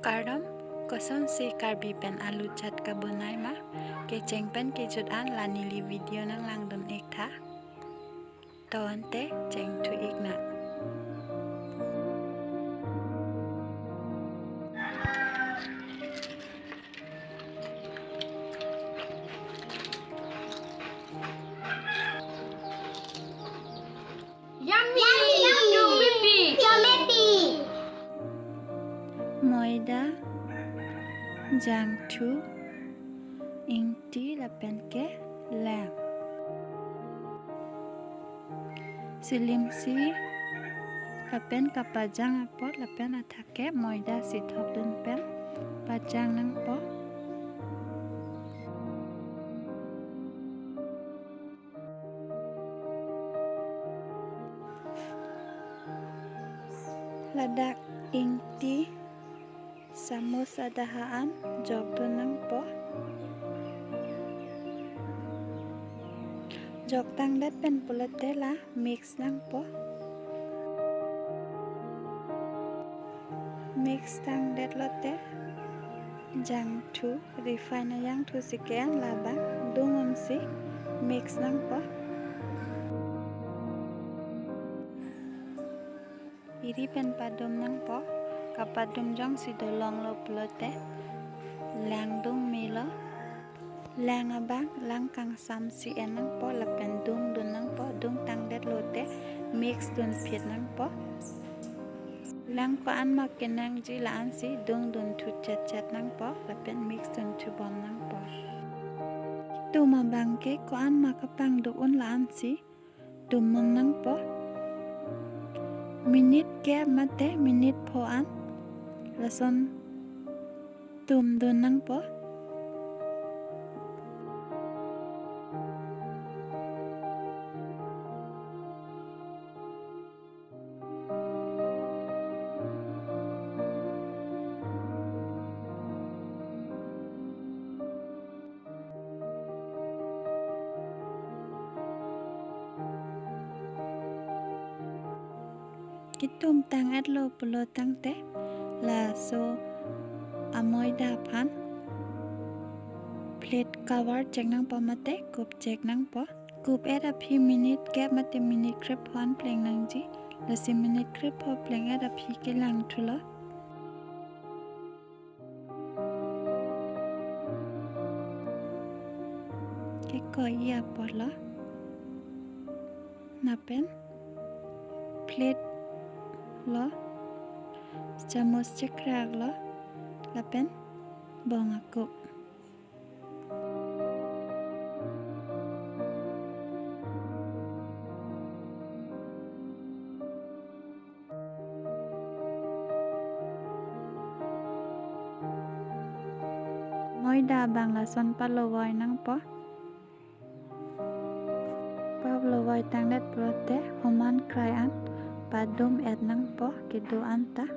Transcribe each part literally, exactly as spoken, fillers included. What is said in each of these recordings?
Kardom, kosonsi Karbi pen alu chaat kabonai ma? Kecheng pen kejut an la neli video nanglangdun-ik tha. To ante chengthu-ik nang. Yummy! Yummy! Chomepi! Chomepi! Moida, jangthu, ingti lapen ke lang. Silimsi lapen kapajang apot lapen athak ke moida si thokdun pen pajang nangpo. Ladak ingti samus adaha an jokdun nangpo. Joktangdet pen pulote la mix nangpo. Mix tangdet lote jangthu, refine ajangthu si ke-en labang dung-un si mix nangpo. Iri pen padum nangpo, kapadum jongsi dolonglo pulote lang dung melo. Lang abang lang kangsam si en nangpo lapen dungdun nangpo, dungtangdet lote mix dunphit nangpo. Lang ko-an ma kenangji la-an si dungdun thuchetchet nangpo lapen mix dunthu bom nangpo. Tum abang ke ko-an ma kapangduk un la-an si tum mun nangpo. Minute kep mate minute pho an lason tumdun nangpo. Ketum tang-etlo pulo tangte laso amoida aphan plate cover chek nangpo mate kup chek nangpo. Kup-et aphi minute kep mate minute krep pho an pleng nangji. Lasi minute krep pho pleng-et aphi ke langthulo. Kekoi apotlo. Lapen plate lo, chamus chekrak lo, lapen bong akup. Moida abang lason palovoi nangpo. Palovoi tangdet pulote homan krai an padum-et nangpo kedo anta.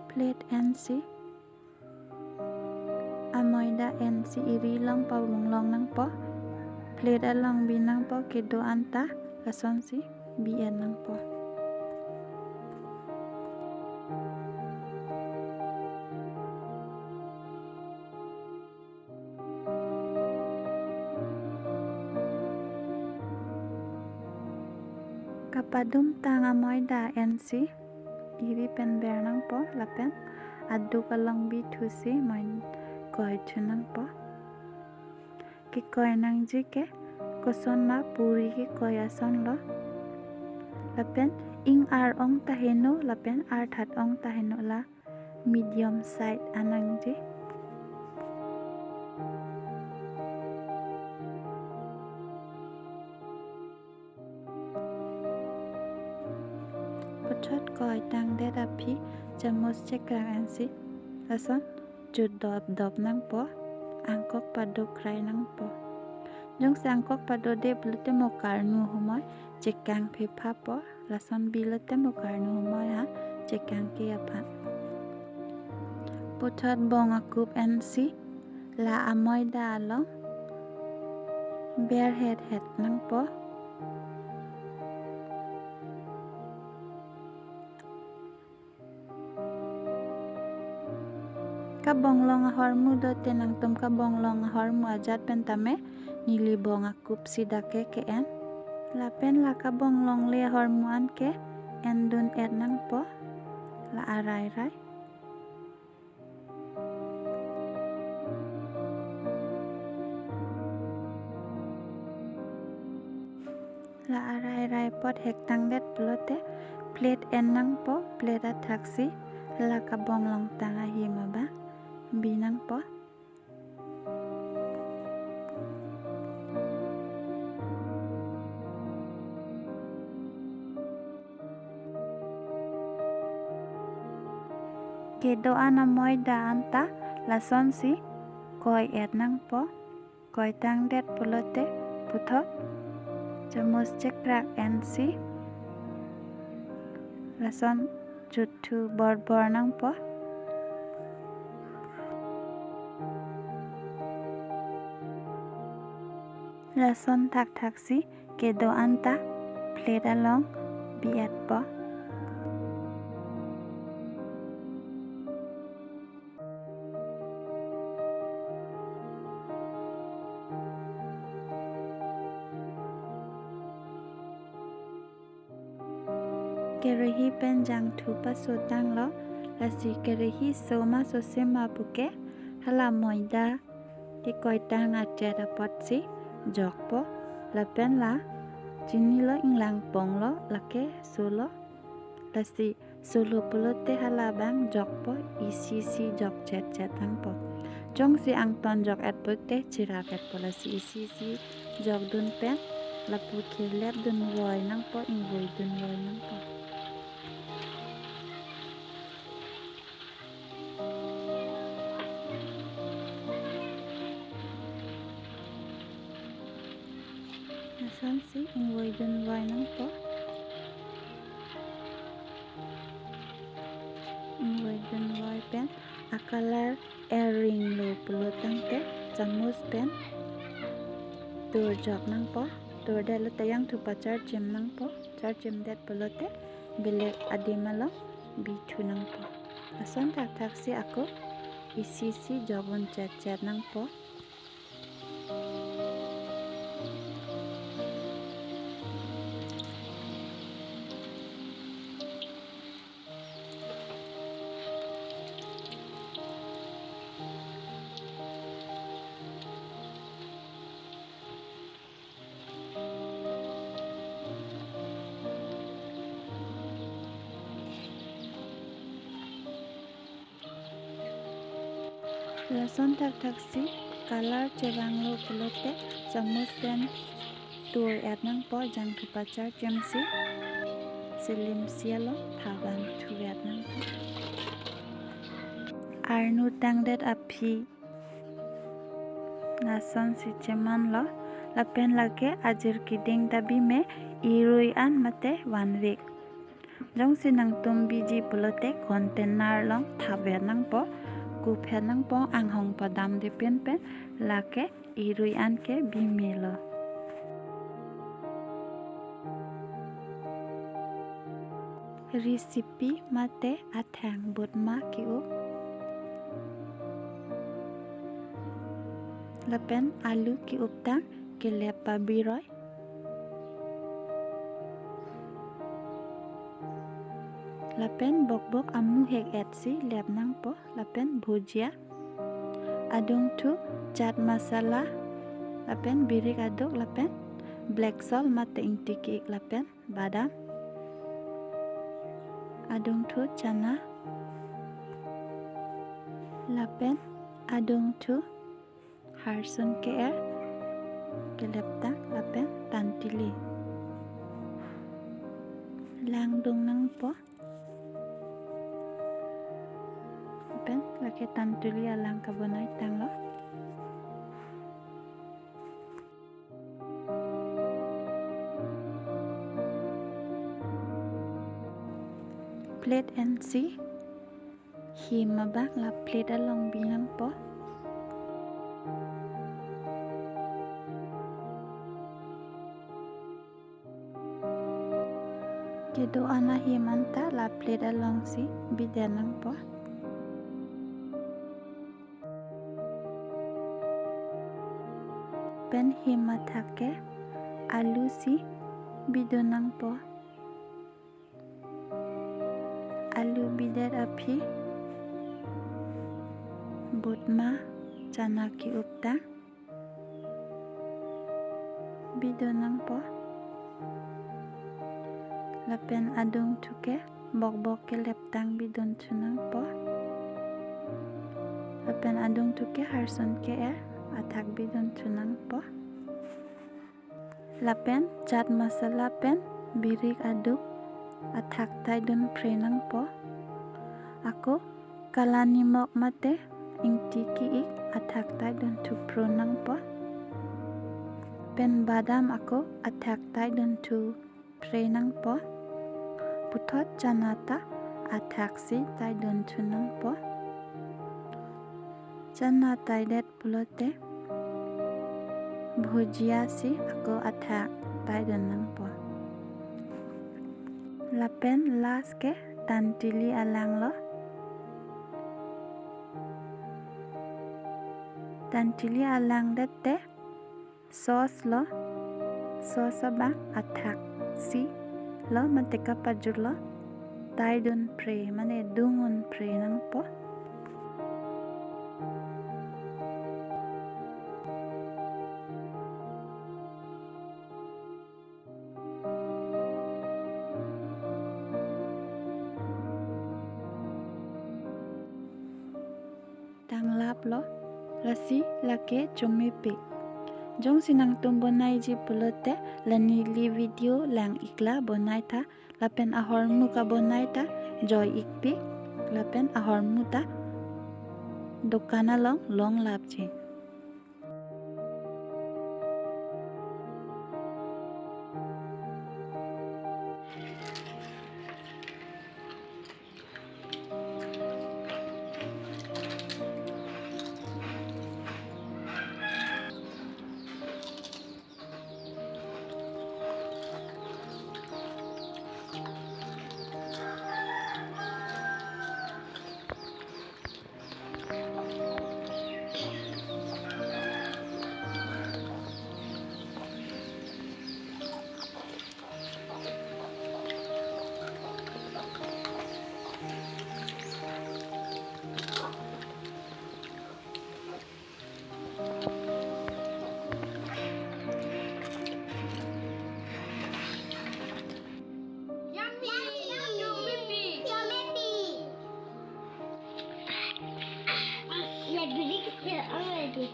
Plate ensi amoida ensi iri along pavung long nangpo. Plate along bi nangpo kedo anta, lasonsi bi-et nangpo. Kapadum tang amoida ensi iri pen ber nangpo lapen aduk along bi thusi moi koi thu nangpo. Kekoi nangji ke koson ma puri kekoi asonlo. Lapen ing ar ong ta heno lapen arthat ong ta heno, la medium side an nangji. Puthot koi tangdet aphi chamus chekrak ensi lason chut dopdop nangpo, angkok padokrai nangpo. Jongsi angkok padode pulote mo karnu humoi chekang phephapo, lason bilote mo karnu humoi ha chekangke aphan. Puthot bong akup ensi la amoida along berhethet nangpo. Kabonglong ahormu do te nangtum kabonglong ahormu ajat pen tame neli bong akup si dak ke ke-en. Lapen la kabonglongle ahormu an ke endun-et nangpo. La arairai. La arairai apot hektangdet pulote plate en nangpo, plate athaksi la kabonglong tang ahem abang bi nangpo. Kedo-an amoida anta lasonsi koi-et nangpo. Koitangdet pulote puthot chamus chekrak ensi lason juthu borbor nangpo. Lason thakthaksi kedo-anta plate along bi-etpo. Kerehi pen jangthu paso tanglo, lasi kerehi so ma sose ma puke, hala moida kekoitang achet apotsi jokpo, lapen la chinilo, inglangponglo, lake solo, lasi solo pulote hala abang jokpo, isi isi jokchetchet nangpo. Jongsi angton jok-et pulote chirak-etpo, lasi isi isi jokdun pen lapu ke lepdunvoi nangpo, ingvoidunvoi nangpo. Lasonsi ingvoidunvoi nangpo. Ingvoidunvoi pen a-color eringlo pulo tangte chamus pen turjok nangpo. Turdetlo te jangthu pacharchim nangpo. Charchimdet pulote belek adim along bithu nangpo. Lason thakthaksi ako isi isi jokdun chetchet nangpo. Lason thakthaksi color chevanglo pulote chamus pen tur-et nangpo, jangthu pacharchimsi selimsi along thavan thu-et nangpo. Arnu tangdet aphi lasonsi chemanlo, lapen lake ajir keding ta bime, irui an mate vanvik. Jongsi nangtum biji pulote container along thap-et nangpo, kup-et nangpo, anghong padamde pinpen, lake irui an ke bimelo. Recipe mate athang butma ke-up. Lapen alu ke-up tang kelep pabiroi. Lapen bokbok amu hek-etsi lep nangpo, lapen bhujia. Adungthu chaat masala, lapen birik aduk, lapen black salt mate ingti ke-ik, lapen badam. Adungthu chana, lapen adungthu harsun ke-er, kelep tang, lapen tantili. Langdung nangpo. Lapen lake tantili alang kabonai tanglo. Plate ensi hem abang la plate along bi nangpo. Kedo-an ahim anta la plate alongsi bidet nangpo. Pen him athak ke alu si bidun nangpo. Alu bidet aphi butma chana ke-uptang bidun nangpo. Lapen adungthu ke bokbok keleptang bidunthu nangpo. Lapen adungthu ke harsun ke-er athak bidunthu nangpo. Lapen chaat masala pen birik aduk athak taidun phre nangpo. Ako kalanimok mate ingti ki-ik athak taidunthu phro nangpo. Pen badam ako athak taidunthu phre nangpo. Puthot chana ta athaksi taidunthu nangpo. Chana taidet pulote bhujia si ako athak taidun nangpo. Lapen last ke tantili alanglo. Tantili alang det te sauce lo, sauce abang athaksi lo mate kapajutlo taidun phre mane dung-un phre nangpo. Tanglaplo, lasi lake chomepik. Jongsi nangtum bonaiji pulote la neli video lang-ikla bonai tha, lapen ahormu kabonai ta joi-ikpik, lapen ahormu ta dokan along longlapji. Yummy! Yummy! Yummy! Yummy! Let me drink it already.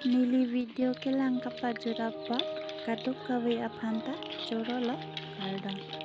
Neli video kelang kapajut apot kadokave aphan ta chorolo, kardom.